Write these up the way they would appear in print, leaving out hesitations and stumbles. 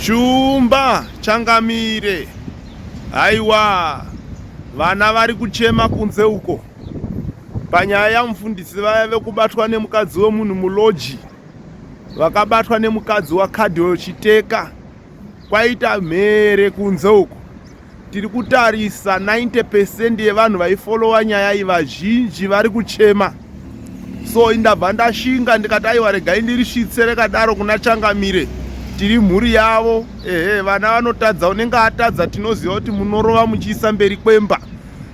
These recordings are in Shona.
Shumba Changamire, haiwa vana vari kuchema kunze uko panyaya yamufundisi vaya vekubatwa nemukadzi wemunhu muloji, vakabatwa nemukadzi waCardwell Chiteka. Kwaita mhere kunze uko. Tiri kutarisa 90% yevanhu vaifolowa nyaya iyi, vazhinji vari kuchema. So indabva ndashinga ndikati aiwa, regai ndirisvitse rekadaro kuna Changamire. Tiri mhuri yavo. Ehe, vana vanotadza, unenge atadza tinoziva kuti munorova muchiisa mberi kwemba.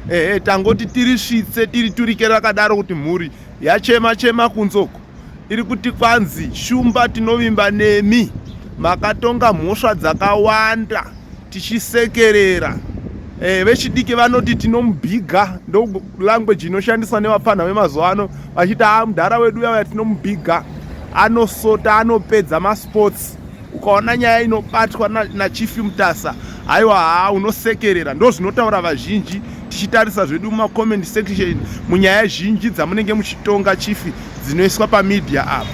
Ehe, tangoti tirisvitse tiriturike rakadaro kuti mhuri yachema chema kunzoko. Iri kuti kwanzi, Shumba tinovimba nemi, makatonga mhosva dzakawanda tichisekerera. Vechidiki vanoti tinomubhiga, ndo language inoshandiswa nevapfanha vemazuva ano, vachiti a mudhara wedu yava tinomubhiga, anosota, anopedza masports. Ukaona nyaya inobatwa naChief Mutasa, haiwa, haa, unosekerera. Ndo zvinotaura vazhinji tichitarisa zvedu mumacomment section munyaya zhinji dzamunenge muchitonga chief dzinoiswa pamedia apa.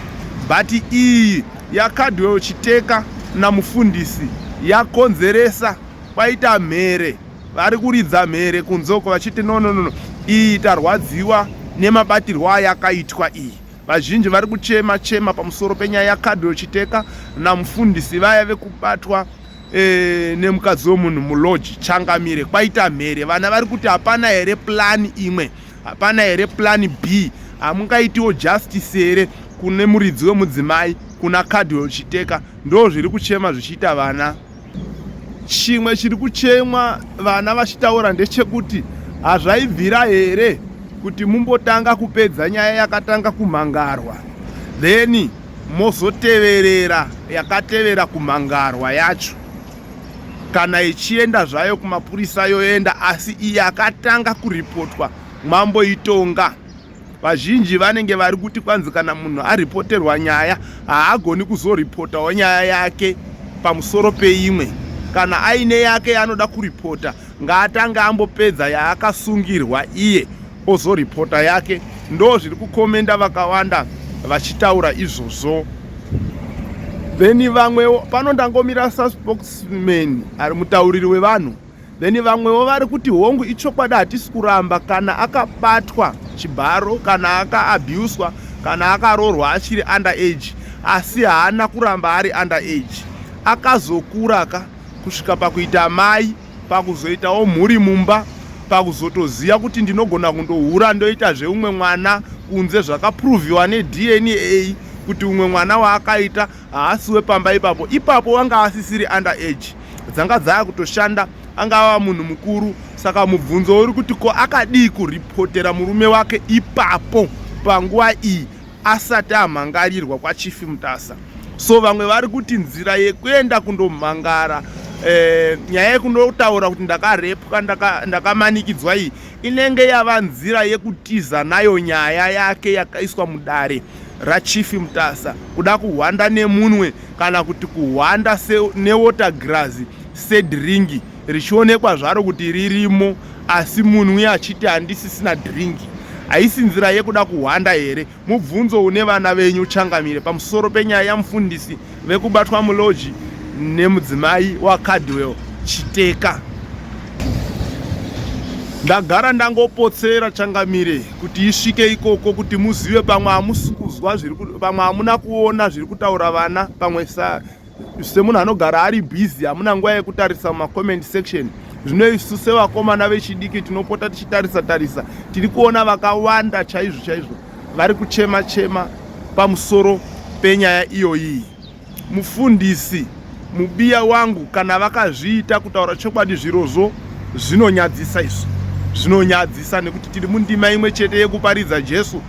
But iyi yaCardwell Chiteka namufundisi yakonzeresa kwaita mhere, vari kuridza mhere kunzoko vachiti no, no, no, iyi tarwadziwa nemabatirwo ayakaitwa iyi. Vazhinji vari kuchema chema pamusoro penyaya yaCardwell Chiteka namufundisi vaya vekubatwa nemukadzi wemunhu muloji. Changamire, kwaita mhere, vana vari kuti hapana here plan imwe? Hapana here plan B? Hamungaitiwo justice here kune muridzi wemudzimai, kuna Cardwell Chiteka? Ndo zviri kuchema zvichiita vana. Chimwe chiri kuchemwa vana vachitaura ndechekuti hazvaibvira here kuti mumbotanga kupedza nyaya yakatanga kumhangarwa, then mozoteverera yakatevera kumhangarwa yacho? Kana ichienda zvayo kumapurisa yoenda, asi iyi yakatanga kuripotwa mamboitonga. Vazhinji vanenge vari kuti kwanzi kana munhu aripoterwa nyaya haagoni kuzoripotawo nyaya yake pamusoro peimwe. Kana aine yake yaanoda kuripota, ngaatange ambopedza yaakasungirwa iye, ozoripota yake. Ndo zviri kukomenda vakawanda vachitaura izvozvo. Then vamwewo pano, ndangomira saspokesman ari mutauriri wevanhu. Then vamwewo vari kuti hongu, ichokwadi, hatisi kuramba kana akabatwa chibharo, kana akaabhuswa, kana akaroorwa achiri under age, asi haana kuramba ari under age. Akazokura ka kusvika pakuita mai, pakuzoitawo mhuri mumba, pakuzotoziva kuti ndinogona kundohura ndoitazve umwe mwana kunze. Zvakapruvhiwa neDNA kuti umwe mwana waakaita haasi wepamba ipapo. Ipapo wanga asisiri under age, dzanga dzaakutoshanda, anga ava munhu mukuru. Saka mubvunzo uri kuti ko akadii kuripotera murume wake ipapo panguva iyi asati amhangarirwa kwaChief Mutasa? So vamwe vari kuti nzira yekuenda kundomhangara nyaya yekundotaura kuti ndakarepwa, ndakamanikidzwa, iyi inenge yava nzira yekutiza nayo nyaya yake yakaiswa mudare raChief Mutasa, kuda kuhwanda nemunwe kana kuti kuhwanda newater glass sedrink richionekwa zvaro kuti ririmo, asi munwi achiti handisisina drink. Haisi nzira yekuda kuhwanda here? Mubvunzo une vana venyu, Changamire, pamusoro penyaya yamufundisi vekubatwa muloji nemudzimai waCardwell Chiteka. Ndagara ndangopotsera, Changamire, kuti isvike ikoko kuti muzive. Pamwe hamusi kuzwa, pamwe hamuna kuona zviri kutaura vana, pamwe semunhu anogara ari busy hamuna nguva yekutarisa mumacomment section. Zvino isu sevakomana vechidiki tinopota tichitarisa tarisa, tiri kuona vakawanda chaizvo chaizvo vari kuchema chema pamusoro penyaya iyoyi. Mufundisi mubiya wangu, kana vakazviita, kutaura chokwadi zvirozvo zvinonyadzisa izvo, zvinonyadzisa nekuti tiri mundima imwe chete yekuparidza Jesu,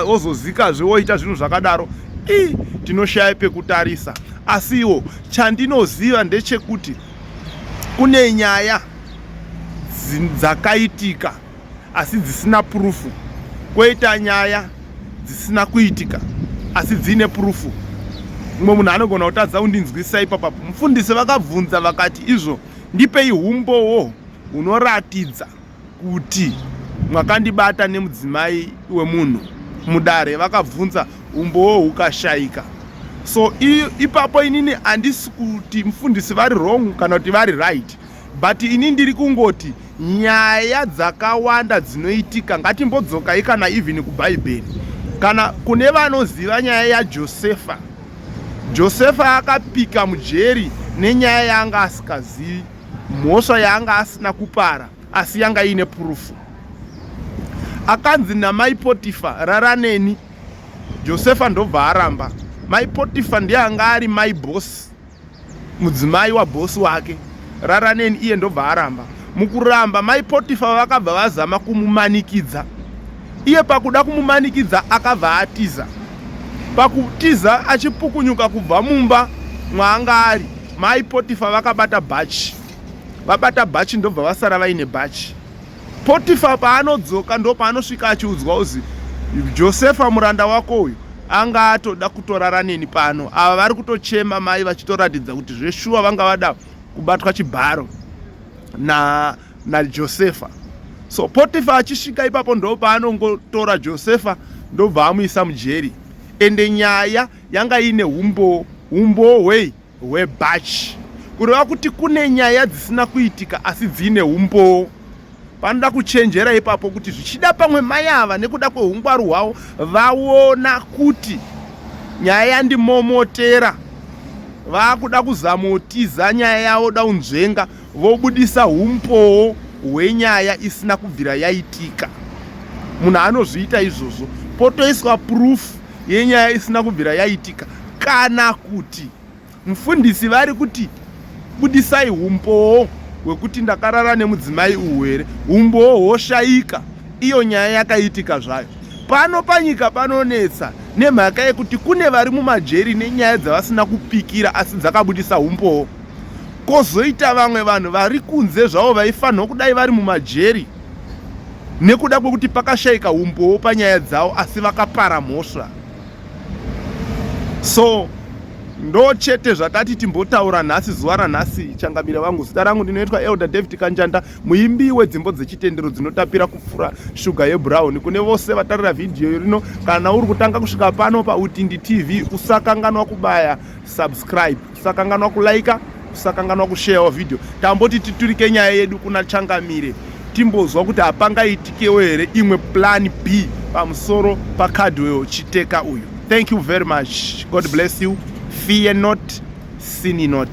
wozozikazve woita zvinhu zvakadaro. I tinoshaya pekutarisa. Asiwo chandinoziva ndechekuti kune nyaya dzakaitika asi dzisina proof, kwoita nyaya dzisina kuitika asi dziine proof. Mumwe munhu anogona kutadza kundinzwisisa ipapapo. Mufundisi vakabvunza vakati izvo, "Ndipei umbowo hunoratidza kuti mwakandibata nemudzimai wemunhu." Mudare vakabvunza, umbowo hukashayika. So ipapo inini handisi kuti mufundisi vari wrong kana kuti vari right, but ini ndiri kungoti nyaya dzakawanda dzinoitika. Ngatimbodzokai kana even kuBhaibheri, kana kune vanoziva nyaya yaJosefa. Josefa akapika mujeri nenyaya yaanga asikazivi, mhosva yaanga asina kupara, asi yanga iine proof. Akanzi namai Potifa, "Rara neni." Josefa ndobva aramba. Mai Potifa ndiye anga ari mai bosi, mudzimai wabhosi wake. "Rara neni." Iye ndobva aramba. Mukuramba, mai Potifa vakabva vazama kumumanikidza. Iye pakuda kumumanikidza akabva atiza. Pakutiza achipukunyuka kubva mumba mwaanga ari, mai Potifa vakabata bhachi. Vabata bhachi, ndobva vasara vaine bhachi. Potifa paanodzoka, ndo paanosvika achiudzwa uzi, "Josefa muranda wako uyu anga atoda kutorara neni pano." Ava vari kutochema mai vachitoratidza kuti zveshuwa vanga vada kubatwa chibharo naJosefa na So Potifa achisvika ipapo, ndo paanongotora Josefa, ndobva amuisa mujeri. Ende nyaya yanga iine umboo. Umboo hwei? Hwebhachi. Kureva kuti kune nyaya dzisina kuitika asi dziine umboo. Panoda kuchenjera ipapo kuti zvichida pamwe mai ava nekuda kweungwaru hwavo vaona kuti nyaya yandimomotera, vaakuda kuzamotiza nyaya yavo, da unzvenga, vobudisa umbowo hwenyaya isina kubvira yaitika. Munhu anozviita izvozvo, potoiswa proof yenyaya isina kubvira yaitika. Kana kuti mufundisi vari kuti budisai umbowo hwekuti ndakarara nemudzimai uhu here, umbowo hwoshayika, iyo nyaya yakaitika zvayo. Pano panyika panonetsa nemhaka yekuti kune vari mumajeri nenyaya dzavasina kupikira asi dzakabudisa umbowo. Kwozoita vamwe vanhu vari kunze zvavo vaifanirwa kudai vari mumajeri nekuda kwekuti pakashayika umbowo panyaya dzavo, asi vakapara mhosva. So ndo chete zvatati timbotaura nhasi, zuva ranhasi, changamire vangu. Zita rangu ndinoitwa Elder David Kanjanda, muimbi wedzimbo dzechitendero dzinotapira kupfuura shuga yebrown. Kune vose vatarira vhidhiyo rino, kana uri kutanga kusvika pano paUtindi TV, usakanganwa kubaya subscribe, usakanganwa kulaika, usakanganwa kusharewo vhidhiyo. Tamboti titurike nyaya yedu kuna changamire, timbozwa kuti hapangaitikewo here imwe plan B pamusoro paCardwell Chiteka uyu. Thank you very much. God bless you. Fear not, sin not.